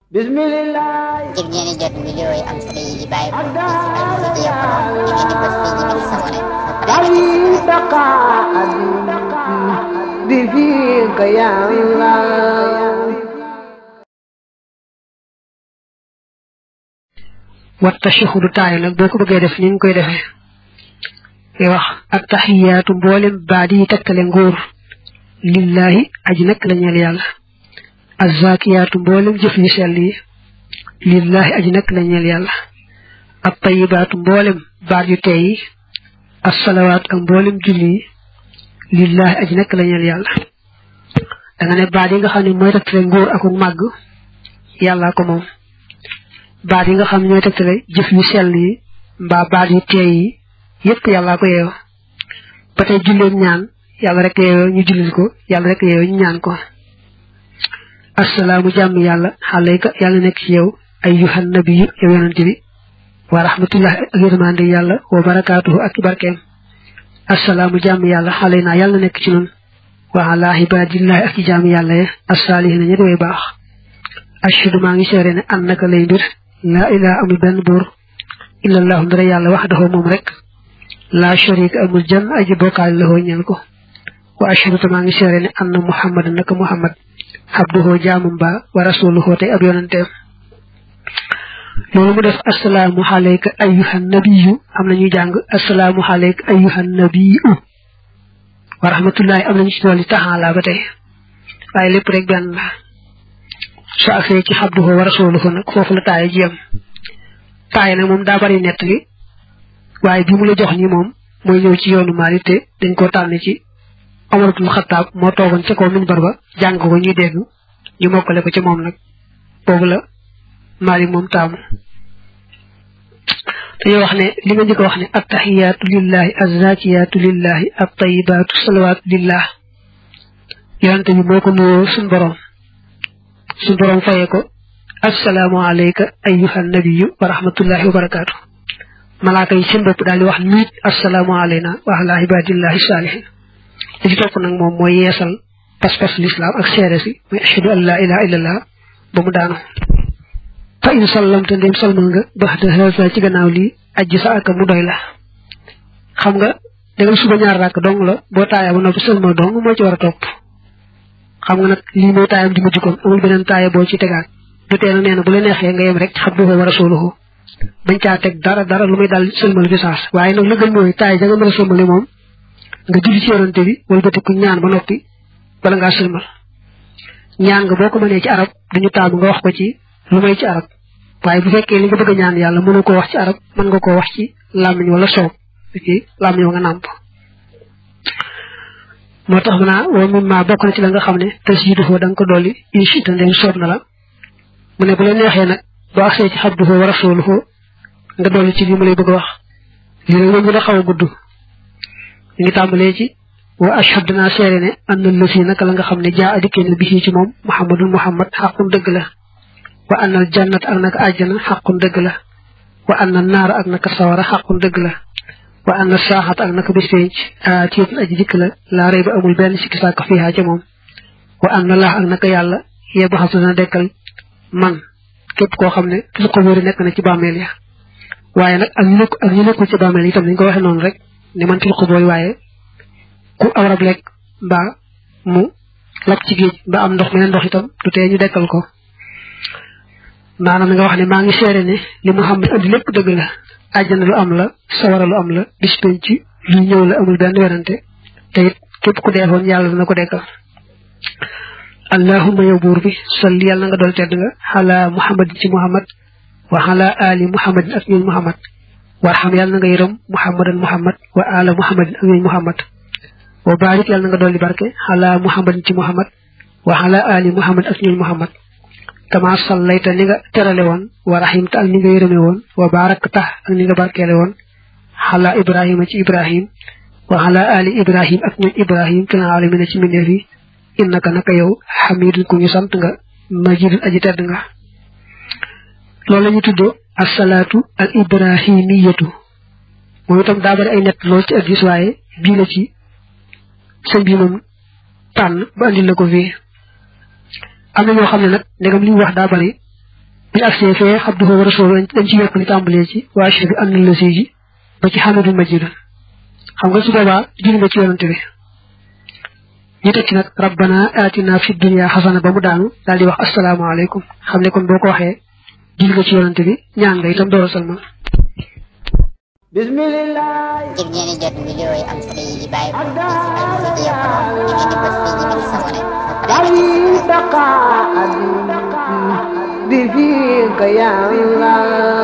Bismillah. Ngir ngeen jot vidéo yi am solo yi bàyyi ko ci Al-Mouridiyyah di ngeen di bës fii ñu bind s'abonné بفيك يا الله والتشهد تاي nak boko bëgge def ni ngoy defé ngay wax at-tahiyatu mbolem baadi tekkale ngor lillahi aji nak la ñeel yalla az-zakiyatu mbolem jëf yu sel yi lillahi aji nak la ñeel yalla at-tayyibatu mbolem baad yu tay as-salawat ak mbolem julli lillahi aji nak la ñeel yalla da nga ne baadi nga xamni moy tekkale ngor ak mag yalla ko mom baat yi nga xam ñoy tektale jëf yu sel yi mba baat yu teey yi yépp yalla ko yeew patay julleen ñaan yalla rek yeew ñu jullil ko yalla rek yeew ñu ñaan ko assalamu jamm yalla alayka yalla nek ci yow ayyuhan nabiyyu yow yonent bi wa rahmatullahi ak yërmande yalla wa barakatuhu ak barkeem assalamu jamm yalla alayna yalla nek ci ñun wa ala ibadillahi ak jamm yalla as-salihin ñi doy baax ashhadu ma ngi seere ne annaka lay bir la ilaha amul ben bur illa allah ndara yalla wahdahu mom rek la sharika amul jan aji bokal la ho ñal ko wa ashhadu ma ngi seere ne anna muhammadan naka muhammad abduhu jaamum ba wa rasuluhu tay ab yonante lolu mu def assalamu alayka ayyuhan nabiyyu am nañu jang assalamu alayka ayyuhan nabiyyu wa rahmatullahi am nañu ci doli taala ba tay waye lepp rek ben la so afé ci abduhu wa rasuluhu nak fofu la taay jëm taay nak mom da bari netti waye bi mu la jox ni mom moy ñew ci yoonu malité dañ ko tann ci Umar ibn Khattab mo togon ci ko min barba jang ko ñuy dégg ñu mokale ko ci mom nak bobu la malik mom tam tay wax ne li nga jëk wax ne at-tahiyatu lillahi az-zakiyatu lillahi at-tayyibatu salawatu lillah yonte bi moko nuyo sun borom su borom fayé ko assalamu alayka ayyuhan nabiyyu wa rahmatullahi wa barakatuh malaaka yi seen bop dal di wax nit assalamu alayna wa ala ibadillahi salihin ci top nak mom moy yeesal pas l'islam ak séré ci moy ashhadu an la ilaha illallah ba mu daanu fa in sallamta ndim salmal nga baxda hasa ci gannaaw li aji sa ak mu doy la xam nga da nga suba ñaar rak dong la bo taaya bu nopp salmal dong mo ci wara top xam nga nak li mo taayam di mujj kon amul benen taaya bo ci tegaat du téna néna bu la nexé nga yem rek xabduhu wa rasuluhu bañ ca tek dara lu muy dal selmal bi sax waye nak la gën moy taay da nga mëna selmal mom nga julli ci yoonte bi wala bëti ku ñaan ba noppi bala nga selmal ñaan nga boko mëne ci arab dañu taam nga wax ko ci lu may ci arab waye bu fekkee li nga bëgg ñaan yalla mënu ko wax ci arab mën nga ko wax ci lamiñ wala soob ci lamiñ nga namp motax mëna wo mimma bokk na ci la nga xamne tasyiduhu dang ko doli inchi tan dem soob na la mune bu la nexé nak do axé ci habduhu wa rasuluhu nga doli ci li mu lay bëgg wax li nga mëna xaw guddu ngi tambalé ci wa ashhaduna sirene annal lasina kala nga xamne jaa adikene bi ci mom muhammadun muhammad haqqun deug la wa annal jannat ak nak aljana haqqun deug la wa annan nar ak nak sawara haqqun deug la wa anna saahat ak nak bispenc ci aji dik la rayba amul ben sikki sak fiha ci mom wa anna allah ak nak yalla yebu hasuna dekkal man kep ko xamne ci ko wori nek na ci bamel ya waye nak ak ñu nekku ci bamel itam ñu ko waxe non rek ni man ci ko boy waye ku awrab lek ba mu lak ci geej ba am ndox menen ndox itam du té ñu dekkal ko manam nga wax ne ma ngi séré ne li muhammad andi lepp deug la aljana lu am la sawara lu am la bispenc lu ñew la amul ben werante te kep ku defoon yalla dana ko dekkal allahumma ya burbi salli yalla nga dol tedd nga ala muhammad ci muhammad wa ala ali muhammad ak ñu muhammad warham yalla nga yërem muhammadan muhammad wa ala muhammad ak ñu muhammad wa barik yalla nga doli barke ala muhammad ci muhammad wa ala ali muhammad ak ñu muhammad kama sallayta li nga terale won wa rahimta ak ni nga yëreme won wa barakta ak ni nga barkele won ala ibrahima ci ibrahim wa ala ali ibrahim ak ñu ibrahim fil alamin ci minde fi innaka naka yow hamidun ku ñu sant nga majidun aji tedd nga loolu lañu tuddo as-salatu al-ibrahimiyatu mo itam da bari ay net lool ci hadith waye bi la ci señ bi mom tan ba andi la ko fi amna ñoo xamne nak ndegam li wax da bari bi agsee fee abduhu wa rasuluhu dañ ci yokk li tàmbalee ci wa ashhadu anna la ji ba ci hamidul majid xam nga su boobaa julli nga ci yonante bi ñu teg ci nag rabbana atina fi dunya xasana ba mu daanu daal di wax asalaamaaleykum xam ne kon boo ko waxee julli nga ci yonante bi ñaan nga itam door a salmal bismillah ngir ngeen di jot vidéo yi am solo yi bàyyi ko ci Al-Mouridiyyah Pro da ngeen di bës fii ñu bind s'abonner بفيك يا الله